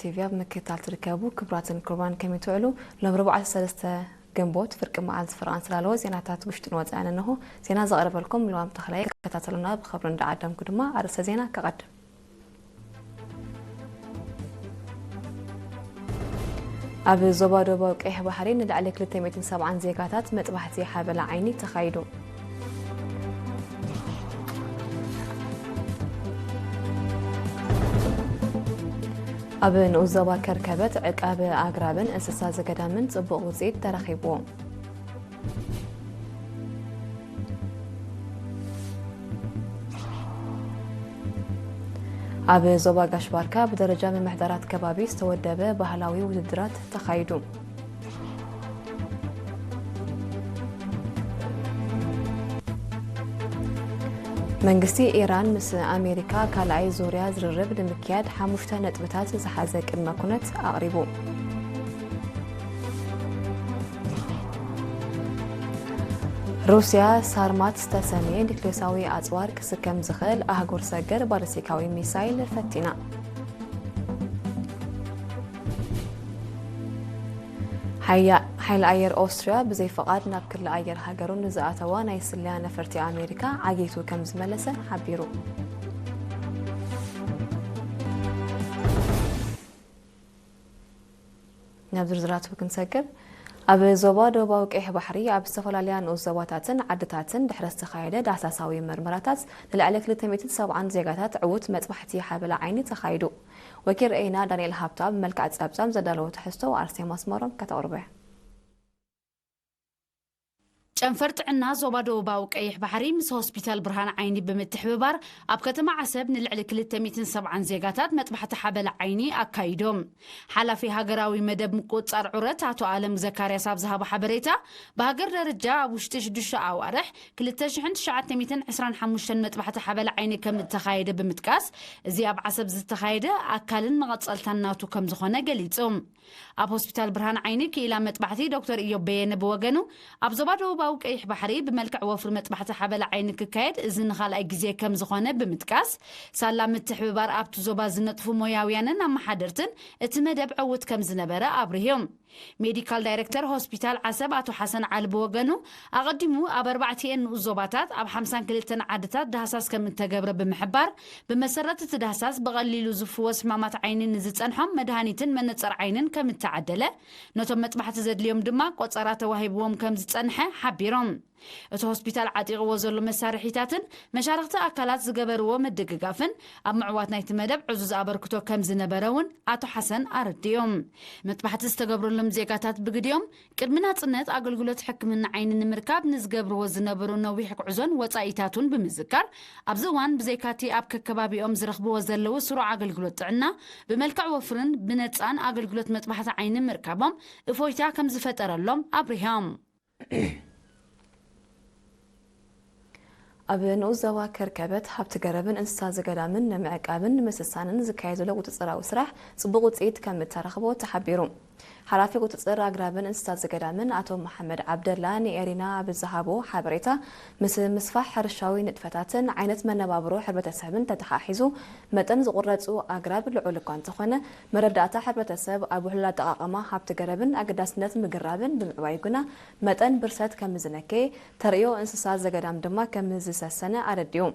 ቲቪ ኣብ ምክትታል ትርከቡ ክቡራትን ክቡራን ከመይ ትውዕሉ? ሎም ረቡዕ ዓሰርተ ሰለስተ ግንቦት ፍርቂ መዓልቲ ፍርቓን ስላልዎ ዜናታት ውሽጥን ወጻእን እንሆ። ዜና ዘቕርበልኩም ልዋም ተኽላይ። ክከታተሉና ብኽብሪ እንዳዓደምኩ ድማ ኣርእስተ ዜና ከቐድም። ኣብ ዞባ ደቡባዊ ቀይሕ ባሕሪ ንልዕሊ ክልተ ሚእትን ሰብዓን ዜጋታት መጥባሕቲ ሓበላ ዓይኒ ተኻይዱ። ኣብ ንኡስ ዞባ ከርከበት ዕቃብ ኣግራብን እንስሳ ዘገዳምን ጽቡቕ ውጽኢት ተረኺብዎ። ኣብ ዞባ ጋሽ ባርካ ብደረጃ ምምሕዳራት ከባቢ ዝተወደበ ባህላዊ ውድድራት ተኻይዱ። መንግስቲ ኢራን ምስ ኣሜሪካ ካልኣይ ዙርያ ዝርርብ ንምክያድ ሓሙሽተ ነጥብታት ዝሓዘ ቅድመ ኩነት ኣቕሪቡ። ሩስያ ሳርማት ዝተሰምየ ኒክሌሳዊ ኣጽዋር ክስከም ዝኽእል ኣህጉር ሰገር ባሊስቲካዊ ሚሳይል ፈቲና። ሓያ-፣ ሓይሊ ኣየር ኦስትርያ ብዘይ ፍቓድ ናብ ክሊ ኣየር ሃገሩ ንዝኣተዋ ናይ ስለያ ነፈርቲ ኣሜሪካ ዓጊቱ ከም ዝመለሰ ሓቢሩ። ናብ ዝርዝራቱ ክንሰግር፣ ኣብ ዞባ ደቡባዊ ቀይሕ ባሕሪ ኣብ ዝተፈላለያ ንኡስ ዞባታትን ዓድታትን ድሕሪ ዝተኻየደ ዳህሳሳዊ መርመራታት ንልዕሊ ክልተ ሚእትን ሰብዓን ዜጋታት ዕዉት መጥባሕቲ ሓበላ ዓይኒ ተኻይዱ። ወኪል ርኤና ዳንኤል ሃብታ ብመልክዕ ጸብጻብ ዘዳለዎ ትሕዝቶ ኣርሴማ ኣስመሮም ከተቕርቦ እያ። ጨንፈር ጥዕና ዞባ ደቡባዊ ቀይሕ ባሕሪ ምስ ሆስፒታል ብርሃን ዓይኒ ብምትሕብባር ኣብ ከተማ ዓሰብ ንልዕሊ ክልተ ሚእትን ሰብዓን ዜጋታት መጥባሕቲ ሓበላ ዓይኒ ኣካይዶም። ሓላፊ ሃገራዊ መደብ ምቁጽጻር ዑረት ኣቶ ኣለም ዘካርያስ ኣብ ዝሃቦ ሓበሬታ፣ ብሃገር ደረጃ ኣብ ውሽጢ ሽዱሽተ ኣዋርሕ ክልተ ሽሕን ትሽዓተ ሚእትን ዕስራን ሓሙሽተን መጥባሕቲ ሓበላ ዓይኒ ከም እተኻየደ ብምጥቃስ፣ እዚ ኣብ ዓሰብ ዝተኻየደ ኣካልን መቐጸልታን ናቱ ከም ዝኾነ ገሊጹ። ኣብ ሆስፒታል ብርሃን ዓይኒ ክኢላ መጥባሕቲ ዶክተር ኢዮብ በየነ ብወገኑ፣ ኣብ ዞባ ደቡባዊ ቀይሕ ባሕሪ ብመልክዕ ወፍሪ መጥባሕቲ ሓበላ ዓይኒ ክካየድ እዚ ንኻልኣይ ግዜ ከም ዝኾነ ብምጥቃስ፣ ሳላ ምትሕብባር ኣብቲ ዞባ ዝነጥፉ ሞያውያንን ኣመሓደርትን እቲ መደብ ዕዉት ከም ዝነበረ ኣብሪሆም። ሜዲካል ዳይሬክተር ሆስፒታል ዓሰብ ኣቶ ሓሰን ዓሊ ብወገኑ፣ ኣቐዲሙ ኣብ ኣርባዕቲኤን ንኡስ ዞባታት ኣብ ሓምሳን ክልተን ዓድታት ዳህሳስ ከም እተገብረ ብምሕባር፣ ብመሰረት እቲ ዳህሳስ ብቐሊሉ ዝፍወስ ሕማማት ዓይኒ ንዝጸንሖም መድሃኒትን መነጸር ዓይንን ከም እተዓደለ፣ ነቶም መጥባሕቲ ዘድልዮም ድማ ቆጸራ ተዋሂብዎም ከም ዝጸንሐ ሓቢሮም። እቲ ሆስፒታል ዓጢቕዎ ዘሎ መሳርሒታትን መሻርኽቲ ኣካላት ዝገበርዎ ምድግጋፍን ኣብ ምዕዋት ናይቲ መደብ ዕዙዝ ኣበርክቶ ከም ዝነበረ እውን ኣቶ ሓሰን ኣረዲኦም። መጥባሕቲ ዝተገብረሎም ዜጋታት ብግዲኦም ቅድሚ ናጽነት ኣገልግሎት ሕክምና ዓይኒ ንምርካብ ንዝገብርዎ ዝነበሩ ነዊሕ ጉዕዞን ወጻኢታቱን ብምዝካር፣ ኣብዚ እዋን ብዘይካቲ ኣብ ከከባቢኦም ዝረኽብዎ ዘለዉ ስሩዕ ኣገልግሎት ጥዕና፣ ብመልክዕ ወፍርን ብነጻን ኣገልግሎት መጥባሕቲ ዓይኒ ምርካቦም እፎይታ ከም ዝፈጠረሎም ኣብሪሆም። ኣብ ንኡስ ዞባ ከርከበት ሃብቲ ገረብን እንስሳ ዘገዳምን ንምዕቃብን ንምስሳንን ዝካየድ ዘሎ ቁጽጽራዊ ስራሕ ጽቡቕ ውጽኢት ከም እተረኽቦ ተሓቢሩ። ሓላፊ ቁጽጽር ኣግራብን እንስሳ ዘገዳምን ኣቶ መሓመድ ዓብደላ ንኤሪና ኣብ ዝሃቦ ሓበሬታ፣ ምስ ምስፋሕ ሕርሻዊ ንጥፈታትን ዓይነት መነባብሮ ሕብረተሰብን ተተሓሒዙ፣ መጠን ዝቑረጹ ኣግራብ ልዑል እኳ እንተኾነ፣ መረዳእታ ሕብረተሰብ ኣብ ውሕሉል ኣጠቓቕማ ሃብቲ ገረብን ኣገዳስነት ምግራብን ብምዕባዩ ግና መጠን ብርሰት ከም ዝነከየ፣ ተርእዮ እንስሳ ዘገዳም ድማ ከም ዝሰሰነ ኣረዲኡ።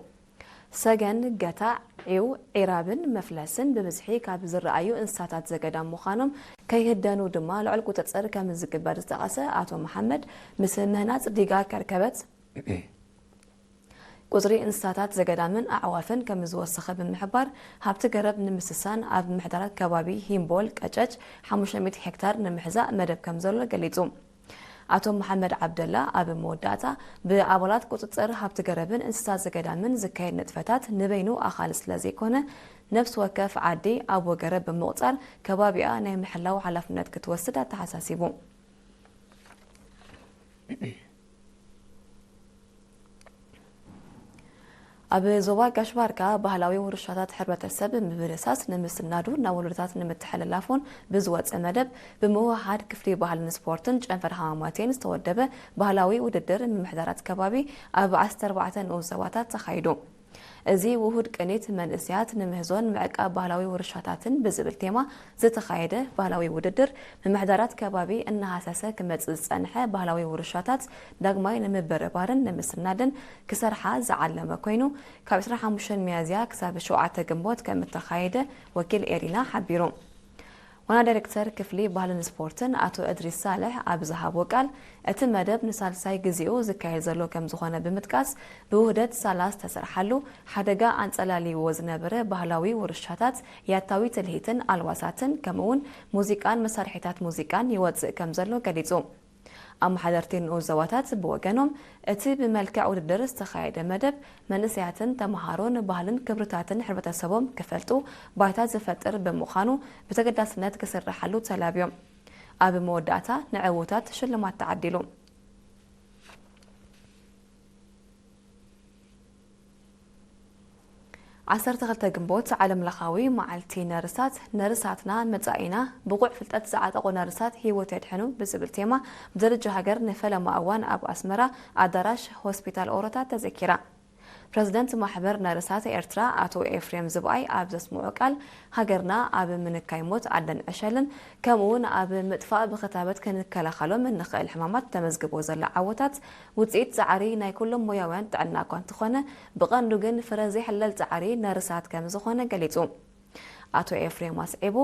ሰገን፣ ገታዕ፣ ዒው፣ ዒራብን መፍለስን ብብዝሒ ካብ ዝረኣዩ እንስሳታት ዘገዳም ምዃኖም ከይህደኑ ድማ ልዑል ቁጽጽር ከም ዝግበር ዝጠቐሰ ኣቶ መሓመድ፣ ምስ ምህናጽ ዲጋ ከርከበት ቁጽሪ እንስሳታት ዘገዳምን ኣዕዋፍን ከም ዝወሰኸ ብምሕባር፣ ሃብቲ ገረብ ንምስሳን ኣብ ምሕዳራት ከባቢ ሂምቦል ቀጨጭ ሓሙሽተ ሚእቲ ሄክታር ንምሕዛእ መደብ ከም ዘሎ ገሊጹ። ኣቶ መሓመድ ዓብደላ ኣብ መወዳእታ፣ ብኣባላት ቁጽጽር ሃብቲ ገረብን እንስሳ ዘገዳምን ዝካየድ ንጥፈታት ንበይኑ ኣኻሊ ስለ ዘይኮነ፣ ነፍሲ ወከፍ ዓዲ ኣብ ወገረብ ብምቑጻር ከባቢኣ ናይ ምሕላው ሓላፍነት ክትወስድ ኣተሓሳሲቡ። ኣብ ዞባ ጋሽ ባርካ ባህላዊ ውርሻታት ሕብረተሰብ ምብልሳስ ንምስናዱ ናብ ወለዶታት ንምትሕልላፉን ብዝወፀ መደብ ብምውህሃድ ክፍሊ ባህልን ስፖርትን ጨንፈር ሃማማቴን ዝተወደበ ባህላዊ ውድድር ምምሕዳራት ከባቢ ኣብ ዓሰርተ ኣርባዕተ ንኡስ ዞባታት ተኻይዱ። እዚ ውሁድ ቅኒት መንእስያት ንምህዞን ምዕቃብ ባህላዊ ውርሻታትን ብዝብል ቴማ ዝተኻየደ ባህላዊ ውድድር፣ ምምሕዳራት ከባቢ እናሃሰሰ ክመጽእ ዝጸንሐ ባህላዊ ውርሻታት ዳግማይ ንምብርባርን ንምስናድን ክሰርሓ ዝዓለመ ኮይኑ፣ ካብ ዕስራን ሓሙሽተን ሚያዝያ ክሳብ ሸውዓተ ግንቦት ከም እተኻየደ ወኪል ኤሪና ሓቢሩ። ዋና ዳይሬክተር ክፍሊ ባህልን ስፖርትን ኣቶ እድሪስ ሳልሕ ኣብ ዝሃቦ ቃል፣ እቲ መደብ ንሳልሳይ ግዜኡ ዝካየድ ዘሎ ከም ዝኾነ ብምጥቃስ፣ ብውህደት ሳላ ዝተሰርሓሉ፣ ሓደጋ ኣንጸላልይዎ ዝነበረ ባህላዊ ውርሻታት፣ ያታዊ ትልሂትን ኣልባሳትን፣ ከምኡውን ሙዚቃን መሳርሒታት ሙዚቃን ይወጽእ ከም ዘሎ ገሊጹ። ኣመሓደርቲ ንኡስ ዞባታት ብወገኖም፣ እቲ ብመልክዕ ውድድር ዝተኻየደ መደብ፣ መንእሰያትን ተመሃሮን ባህልን ክብርታትን ሕብረተሰቦም ክፈልጡ ባይታ ዝፈጥር ብምዃኑ፣ ብተገዳስነት ክስረሓሉ ተላብዮም። ኣብ መወዳእታ፣ ንዕዉታት ሽልማት ተዓዲሉ። ዓሰርተ ክልተ ግንቦት፣ ዓለም ለኻዊ መዓልቲ ነርሳት። ነርሳትና መጻኢና፣ ብቑዕ ፍልጠት ዝዓጠቑ ነርሳት ህይወት የድሕኑ ብዝብል ቴማ፣ ብደረጃ ሃገር ንፈለማ እዋን ኣብ ኣስመራ ኣዳራሽ ሆስፒታል ኦሮታት ተዘኪራ። ፕረዚደንት ማሕበር ነርሳት ኤርትራ ኣቶ ኤፍሬም ዝብኣይ ኣብ ዘስምዖ ቃል፣ ሃገርና ኣብ ምንካይ ሞት ኣደን ዕሸልን፣ ከምኡውን ኣብ ምጥፋእ ብኽታበት ክንከላኸሎም እንኽእል ሕማማት ተመዝግቦ ዘላ ዓወታት፣ ውጽኢት ጻዕሪ ናይ ኩሎም ሞያውያን ጥዕና እኳ እንተኾነ፣ ብቐንዱ ግን ፍረ ዘይሕለል ጻዕሪ ነርሳት ከም ዝኾነ ገሊጹ። ኣቶ ኤፍሬም ኣስዒቡ፣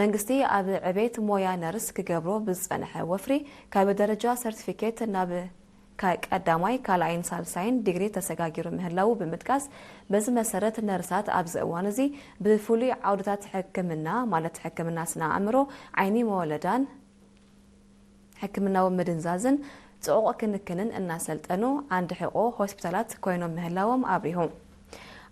መንግስቲ ኣብ ዕቤት ሞያ ነርስ ክገብሮ ብዝጸንሐ ወፍሪ፣ ካብ ደረጃ ሰርቲፊኬት ናብ ካ-፣ ቀዳማይ፣ ካልኣይን ሳልሳይን ዲግሪ ተሰጋጊሩ ምህላዉ ብምጥቃስ፣ በዚ መሰረት ነርሳት ኣብዚ እዋን እዚ ብፍሉይ ዓውድታት ሕክምና፣ ማለት ሕክምና ስነ ኣእምሮ፣ ዓይኒ፣ መወለዳን ሕክምናዊ ምድንዛዝን ጽዑቕ ክንክንን እናሰልጠኑ ዓንዲ ሕቆ ሆስፒታላት ኮይኖም ምህላዎም ኣብሪሁ።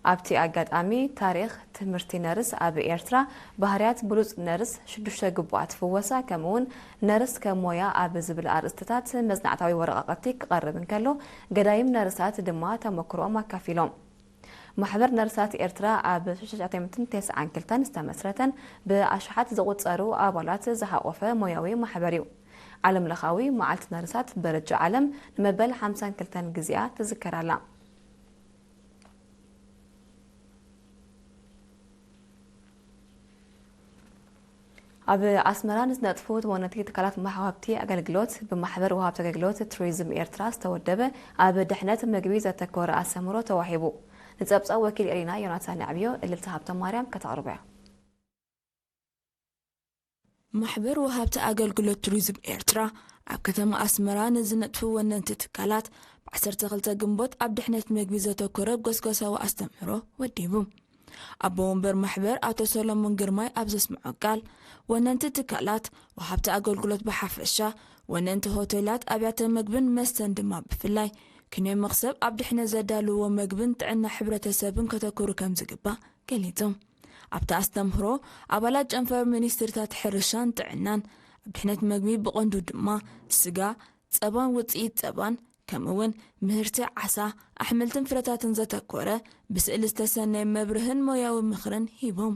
ኣብቲ ኣጋጣሚ፣ ታሪኽ ትምህርቲ ነርስ ኣብ ኤርትራ፣ ባህርያት ብሉጽ ነርስ፣ ሽዱሽተ ግቡኣት ፍወሳ፣ ከምኡውን ነርስ ከም ሞያ ኣብ ዝብል ኣርእስትታት መጽናዕታዊ ወረቓቕቲ ክቐርብ እንከሎ፣ ገዳይም ነርሳት ድማ ተመክሮኦም ኣካፊሎም። ማሕበር ነርሳት ኤርትራ ኣብ ሽዱሽተ ሚእትን ተስዓን ክልተን ዝተመስረተን ብኣሽሓት ዝቑጸሩ ኣባላት ዝሃቖፈ ሞያዊ ማሕበር እዩ። ዓለምለኻዊ መዓልቲ ነርሳት ብደረጃ ዓለም ንመበል ሓምሳን ክልተን ግዜኣ ትዝከር ኣላ። ኣብ ኣስመራ ንዝነጥፉ ወነንቲ ትካላት ወሃብቲ ኣገልግሎት ብማሕበር ወሃብቲ ኣገልግሎት ቱሪዝም ኤርትራ ዝተወደበ ኣብ ድሕነት ምግቢ ዘተኮረ ኣስተምህሮ ተዋሂቡ። ንጸብጻብ ወኪል ኤሪና ዮናታን ኣዕብዮ እልልታ ሃብተማርያም ከተቕርቦ እያ። ማሕበር ወሃብቲ ኣገልግሎት ቱሪዝም ኤርትራ ኣብ ከተማ ኣስመራ ንዝነጥፉ ወነንቲ ትካላት ብ ዓሰርተ ክልተ ግንቦት ኣብ ድሕነት ምግቢ ዘተኮረ ጎስጓሳዊ ኣስተምህሮ ወዲቡ። ኣቦ ወንበር ማሕበር ኣቶ ሰሎሞን ግርማይ ኣብ ዘስምዖ ቃል፣ ወነንቲ ትካላት፣ ወሃብቲ ኣገልግሎት ብሓፈሻ፣ ወነንቲ ሆቴላት፣ ኣብያተ ምግብን መስተን ድማ ብፍላይ፣ ክንዮ መኽሰብ ኣብ ድሕነት ዘዳልዎ ምግብን ጥዕና ሕብረተሰብን ከተኩሩ ከም ዝግባእ ገሊጾም። ኣብቲ ኣስተምህሮ፣ ኣባላት ጨንፈር ሚኒስትሪታት ሕርሻን ጥዕናን፣ ኣብ ድሕነት ምግቢ ብቐንዱ ድማ ስጋ፣ ጸባን ውጽኢት ጸባን፣ ከምኡ'ውን ምህርቲ ዓሳ፣ ኣሕምልትን ፍረታትን ዘተኮረ ብስእሊ ዝተሰነየ መብርህን ሞያዊ ምኽርን ሂቦም።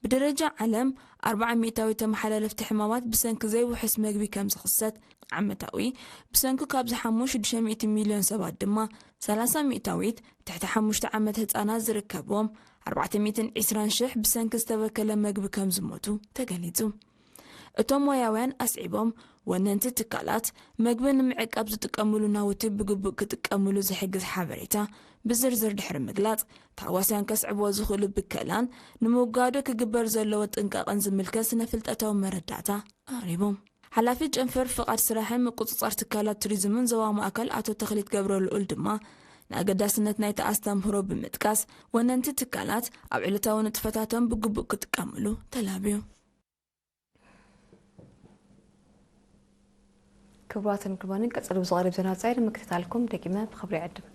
ብደረጃ ዓለም፣ ኣርብዓ ሚእታዊት ተመሓላለፍቲ ሕማማት ብሰንኪ ዘይውሑስ መግቢ ከም ዝኽሰት፣ ዓመታዊ ብሰንኪ ካብ ዝሓሙ ሽዱሽተ ሚእቲ ሚልዮን ሰባት ድማ፣ ሰላሳ ሚእታዊት ትሕቲ ሓሙሽተ ዓመት ህጻናት ዝርከብዎም፣ ኣርባዕተ ሚእትን ዕስራን ሽሕ ብሰንኪ ዝተበከለ መግቢ ከም ዝሞቱ ተገሊጹ። እቶም ሞያውያን ኣስዒቦም፣ ወነንቲ ትካላት፣ መግቢ ንምዕቃብ ዝጥቀምሉ ናውቲ ብግቡእ ክጥቀምሉ ዝሕግዝ ሓበሬታ ብዝርዝር ድሕሪ ምግላጽ፣ ታህዋስያን ከስዕብዎ ዝኽእሉ ብከላን ንምውጋዱ ክግበር ዘለዎ ጥንቃቐን ዝምልከት ስነ-ፍልጠታዊ መረዳእታ ኣቕሪቦም። ሓላፊ ጨንፈር ፍቓድ ስራሕን ምቁጽጻር ትካላት ቱሪዝምን ዞባ ማእከል ኣቶ ተኽሊት ገብረልኡል ድማ፣ ንኣገዳስነት ናይቲ ኣስተምህሮ ብምጥቃስ፣ ወነንቲ ትካላት ኣብ ዕለታዊ ንጥፈታቶም ብግቡእ ክጥቀምሉ ተላብዩ። ክቡራትን ክቡራንን፣ ቀጸሉ ብዝቐርብ ዜና ወጻኢ ንምክትታልኩም ደጊመ ብኽብሪ ይዕድም።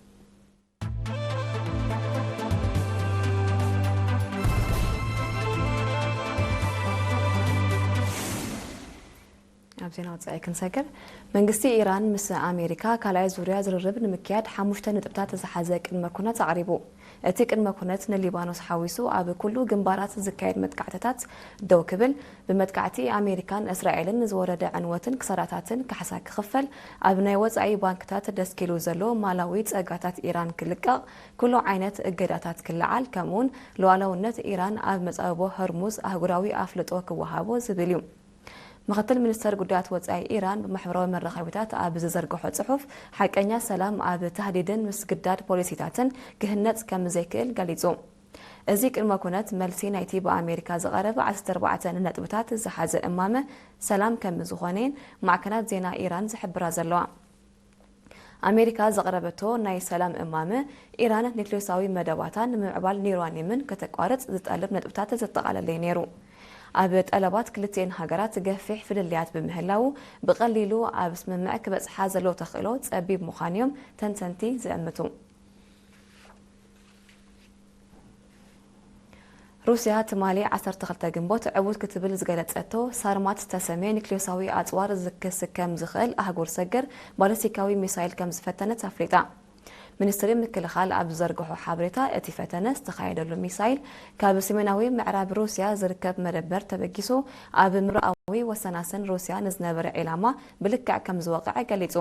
ኣብ ዜና ወጻኢ ክንሰግር፣ መንግስቲ ኢራን ምስ ኣሜሪካ ካልኣይ ዙርያ ዝርርብ ንምክያድ ሓሙሽተ ነጥብታት ዝሓዘ ቅድመ ኩነት ኣቕሪቡ። እቲ ቅድመ ኩነት ንሊባኖስ ሓዊሱ ኣብ ኩሉ ግንባራት ዝካየድ መጥቃዕትታት ደው ክብል፣ ብመጥቃዕቲ ኣሜሪካን እስራኤልን ንዝወረደ ዕንወትን ክሳራታትን ካሕሳ ክኽፈል፣ ኣብ ናይ ወጻኢ ባንክታት ደስኪሉ ዘሎ ማላዊ ጸጋታት ኢራን ክልቀቕ፣ ኩሉ ዓይነት እገዳታት ክለዓል፣ ከምኡውን ሉዓላውነት ኢራን ኣብ መጻብቦ ሆርሙዝ ኣህጉራዊ ኣፍልጦ ክወሃቦ ዝብል እዩ። ምኽትል ሚኒስተር ጉዳያት ወጻኢ ኢራን ብማሕበራዊ መራኸቢታት ኣብ ዝዘርግሖ ጽሑፍ፣ ሓቀኛ ሰላም ኣብ ታህዲድን ምስግዳድ ፖሊሲታትን ክህነጽ ከም ዘይክእል ገሊጹ። እዚ ቅድመ ኩነት መልሲ ናይቲ ብኣሜሪካ ዝቐረበ ዓሰርተ ኣርባዕተ ነጥብታት ዝሓዘ እማመ ሰላም ከም ዝኾነን ማዕከናት ዜና ኢራን ዝሕብራ ዘለዋ። ኣሜሪካ ዘቕረበቶ ናይ ሰላም እማመ፣ ኢራን ኒክሌሳዊ መደባታን ምምዕባል ዩራኒየምን ከተቋርጽ ዝጠልብ ነጥብታት ዘጠቓለለ እዩ ነይሩ። ኣብ ጠለባት ክልቲኤን ሃገራት ገፊሕ ፍልልያት ብምህላዉ፣ ብቐሊሉ ኣብ ስምምዕ ክበጽሓ ዘለዎ ተኽእሎ ጸቢብ ምዃኑ እዮም ተንተንቲ ዝእምቱ። ሩስያ ትማሊ ዓሰርተ ክልተ ግንቦት ዕዉት ክትብል ዝገለጸቶ ሳርማት ዝተሰምየ ኒክሌሳዊ ኣጽዋር ክስከም ዝኽእል ኣህጉር ሰገር ባሊስቲካዊ ሚሳይል ከም ዝፈተነት ኣፍሊጣ። ሚኒስትሪ ምክልኻል ኣብ ዝዘርግሖ ሓበሬታ፣ እቲ ፈተነ ዝተኻየደሉ ሚሳይል ካብ ሰሜናዊ ምዕራብ ሩስያ ዝርከብ መደበር ተበጊሱ ኣብ ምብራቓዊ ወሰናስን ሩስያ ንዝነበረ ዒላማ ብልክዕ ከም ዝወቕዐ ገሊጹ።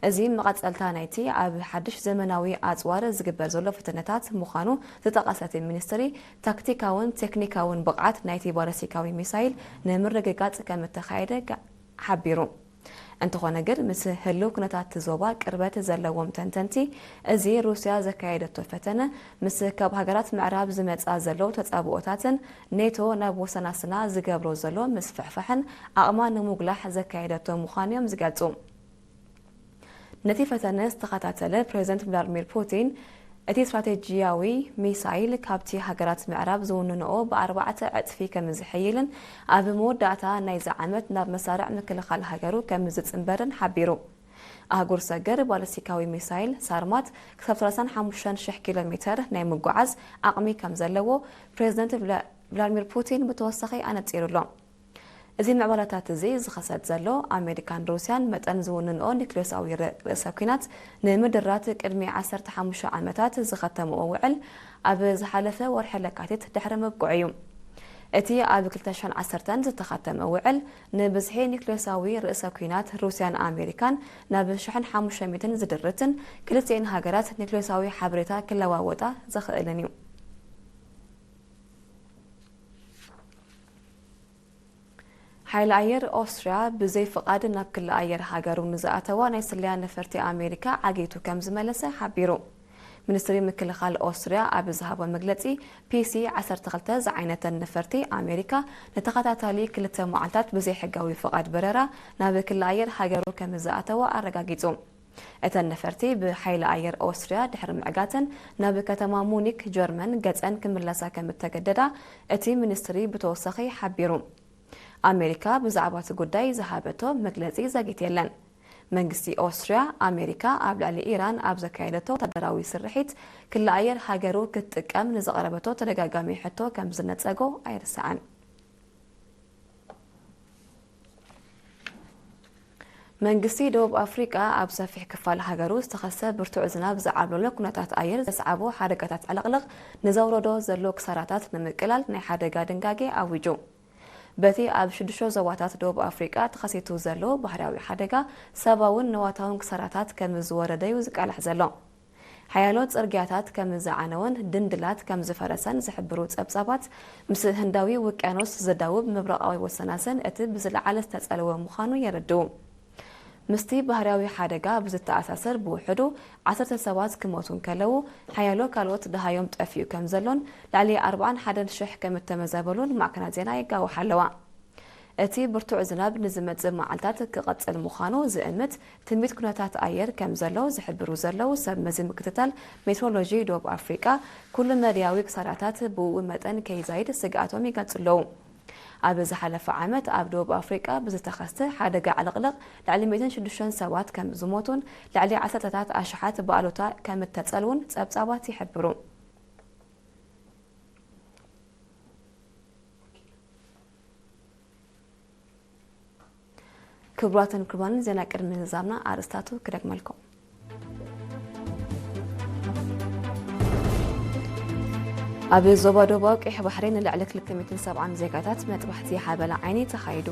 እዚ መቐጸልታ ናይቲ ኣብ ሓድሽ ዘመናዊ ኣጽዋር ዝግበር ዘሎ ፈተነታት ምዃኑ ዝጠቐሰ እቲ ሚኒስትሪ፣ ታክቲካውን ቴክኒካውን ብቕዓት ናይቲ ባሊስቲካዊ ሚሳይል ንምርግጋጽ ከም እተኻየደ ገ-፣ ሓቢሩ። እንተኾነ ግን፣ ምስ ህልው ኩነታት እቲ ዞባ ቅርበት ዘለዎም ተንተንቲ፣ እዚ ሩስያ ዘካየደቶ ፈተነ ምስ ካብ ሃገራት ምዕራብ ዝመጻ ዘለዉ ተጻብኦታትን ኔቶ ናብ ወሰናስና ዝገብሮ ዘሎ ምስፍሕፋሕን ዓቕማ ንምጉላሕ ዘካየደቶ ምዃኑ እዮም ዝገልጹ። ነቲ ፈተነ ዝተኸታተለ ፕሬዝደንት ቭላድሚር ፑቲን፣ እቲ ስትራቴጂያዊ ሚሳይል ካብቲ ሃገራት ምዕራብ ዝውንንኦ ብኣርባዕተ ዕጽፊ ከም ዝሕይልን ኣብ መወዳእታ ናይዚ ዓመት ናብ መሳርዕ ምክልኻል ሃገሩ ከም ዝጽንበርን ሓቢሩ። ኣህጉር ሰገር ባሊስቲካዊ ሚሳይል ሳርማት ክሳብ ሰላሳን ሓሙሽተን ሽሕ ኪሎ ሜተር ናይ ምጉዓዝ ዓቕሚ ከም ዘለዎ ፕሬዝደንት ቭላ-፣ ቭላድሚር ፑቲን ብተወሳኺ ኣነጺሩ ኣሎ። እዚ ምዕባለታት እዚ ዝኸሰት ዘሎ፣ ኣሜሪካን ሩስያን መጠን ዝውንንኦ ኒክሌሳዊ ር-፣ ርእሰ ኲናት ንምድራት ቅድሚ ዓሰርተ ሓሙሽተ ዓመታት ዝኸተምኦ ውዕል ኣብ ዝሓለፈ ወርሒ ለካቲት ድሕሪ ምብቅዑ እዩ። እቲ ኣብ ክልተ ሽሕን ዓሰርተን ዝተኸተመ ውዕል፣ ንብዝሒ ኒክሌሳዊ ርእሰ ኲናት ሩስያን ኣሜሪካን ናብ ሽሕን ሓሙሽተ ሚእትን ዝድርትን፣ ክልቲኤን ሃገራት ኒክሌሳዊ ሓበሬታ ክለዋወጣ ዘኽእልን እዩ። ሓይሊ ኣየር ኦስትርያ ብዘይ ፍቓድ ናብ ክሊ ኣየር ሃገሩ ንዝኣተዋ ናይ ስለያ ነፈርቲ ኣሜሪካ ዓጊቱ ከም ዝመለሰ ሓቢሩ። ሚኒስትሪ ምክልኻል ኦስትርያ ኣብ ዝሃቦ መግለጺ፣ ፒሲ ዓሰርተ ክልተ ዝዓይነተን ነፈርቲ ኣሜሪካ ንተኸታታሊ ክልተ መዓልታት ብዘይ ሕጋዊ ፍቓድ በረራ ናብ ክሊ ኣየር ሃገሩ ከም ዝኣተዋ ኣረጋጊጹ። እተን ነፈርቲ ብሓይሊ ኣየር ኦስትርያ ድሕሪ ምዕጋተን ናብ ከተማ ሙኒክ ጀርመን ገጸን ክምለሳ ከም እተገደዳ እቲ ሚኒስትሪ ብተወሳኺ ሓቢሩ። ኣሜሪካ ብዛዕባ እቲ ጉዳይ ዝሃበቶ መግለጺ ዘግይት የለን። መንግስቲ ኦስትርያ፣ ኣሜሪካ ኣብ ልዕሊ ኢራን ኣብ ዘካየደቶ ወታደራዊ ስርሒት ክሊ ኣየር ሃገሩ ክትጥቀም ንዘቕረበቶ ተደጋጋሚ ሕቶ ከም ዝነጸጎ ኣይርሳዕን። መንግስቲ ደቡብ ኣፍሪቃ ኣብ ሰፊሕ ክፋል ሃገሩ ዝተኸስተ ብርቱዕ ዝናብ ዝዓብለሎ ኩነታት ኣየር ዘስዓቦ ሓደጋታት ዕልቕልቕ ንዘውረዶ ዘሎ ክሳራታት ንምቅላል ናይ ሓደጋ ድንጋጌ ኣዊጁ። በቲ ኣብ ሽዱሽተ ዞባታት ደቡብ ኣፍሪቃ ተኸሲቱ ዘሎ ባህርያዊ ሓደጋ፣ ሰብኣውን ንዋታውን ክሳራታት ከም ዝወረደ እዩ ዝቃላሕ ዘሎ። ሓያሎ ጽርግያታት ከም ዝዓነወን ድንድላት ከም ዝፈረሰን ዝሕብሩ ጸብጻባት፣ ምስ ህንዳዊ ውቅያኖስ ዘዳውብ ምብራቓዊ ወሰናስን እቲ ብዝለዓለ ዝተጸለወ ምዃኑ የረድኡ። ምስቲ ባህርያዊ ሓደጋ ብዝተኣሳሰር፣ ብውሕዱ ዓሰርተ ሰባት ክሞቱ እንከለዉ፣ ሓያሎ ካልኦት ደሃዮም ጠፊኡ ከም ዘሎን ልዕሊ ኣርባዓን ሓደን ሽሕ ከም እተመዛበሉን ማዕከናት ዜና የጋውሓ ኣለዋ። እቲ ብርቱዕ ዝናብ ንዝመጽእ መዓልታት ክቐጽል ምዃኑ ዝእምት ትንቢት ኩነታት ኣየር ከም ዘሎ ዝሕብሩ ዘለዉ ሰብ መዚ ምክትታል ሜትሮሎጂ ደቡብ ኣፍሪቃ፣ ኩሉ መዳያዊ ክሳራታት ብኡ መጠን ከይዛይድ ስግኣቶም ይገልጹ ኣለዉ። ኣብ ዝሓለፈ ዓመት ኣብ ደቡብ ኣፍሪቃ ብዝተኸስተ ሓደጋ ዕልቕልቕ ልዕሊ ሚእትን ሽዱሽተን ሰባት ከም ዝሞቱን ልዕሊ ዓሰርተታት ኣሽሓት ብኣሉታ ከም እተጸልዉን ጸብጻባት ይሕብሩ። ክቡራትን ክቡራንን፣ ዜና ቅድሚ ምዝዛምና ኣርእስታቱ ክደግመልኩም። ኣብ ዞባ ደቡባዊ ቀይሕ ባሕሪ ንልዕሊ ክልተ ሚእትን ሰብዓን ዜጋታት መጥባሕቲ ሓበላ ዓይኒ ተኻይዱ።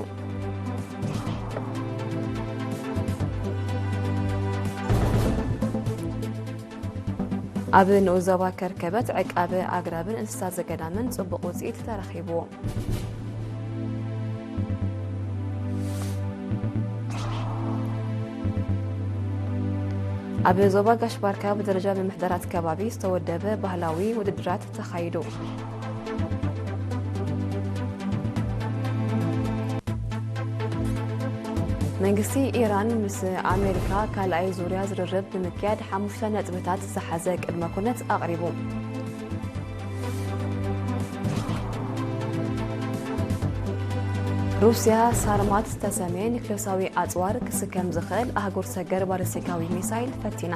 ኣብ ንኡስ ዞባ ከርከበት ዕቃበ ኣግራብን እንስሳ ዘገዳምን ጽቡቕ ውጽኢት ተረኺቡ። ኣብ ዞባ ጋሽ ባርካ ብደረጃ ምምሕዳራት ከባቢ ዝተወደበ ባህላዊ ውድድራት ተኻይዱ። መንግስቲ ኢራን ምስ ኣሜሪካ ካልኣይ ዙርያ ዝርርብ ንምክያድ ሓሙሽተ ነጥብታት ዝሓዘ ቅድመ ኩነት ኣቕሪቡ። ሩስያ ሳርማት ዝተሰምየ ኒክሌሳዊ ኣጽዋር ክስከም ዝኽእል ኣህጉር ሰገር ባሊስቲካዊ ሚሳይል ፈቲና።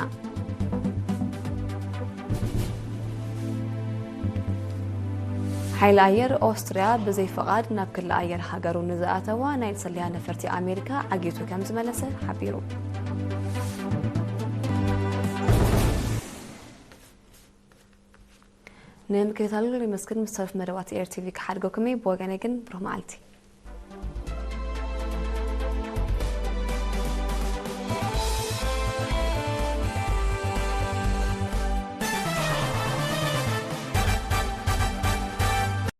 ሓይሊ ኣየር ኦስትርያ ብዘይ ፍቓድ ናብ ክሊ ኣየር ሃገሩ ንዝኣተዋ ናይ ጽልያ ነፈርቲ ኣሜሪካ ዓጊቱ ከም ዝመለሰ ሓቢሩ። ንምክትታል የመስግን። ምስ ተረፍ መደባት ኤር ቲቪ ክሓድገኩም እየ። ብወገነይ ግን ብሩህ መዓልቲ።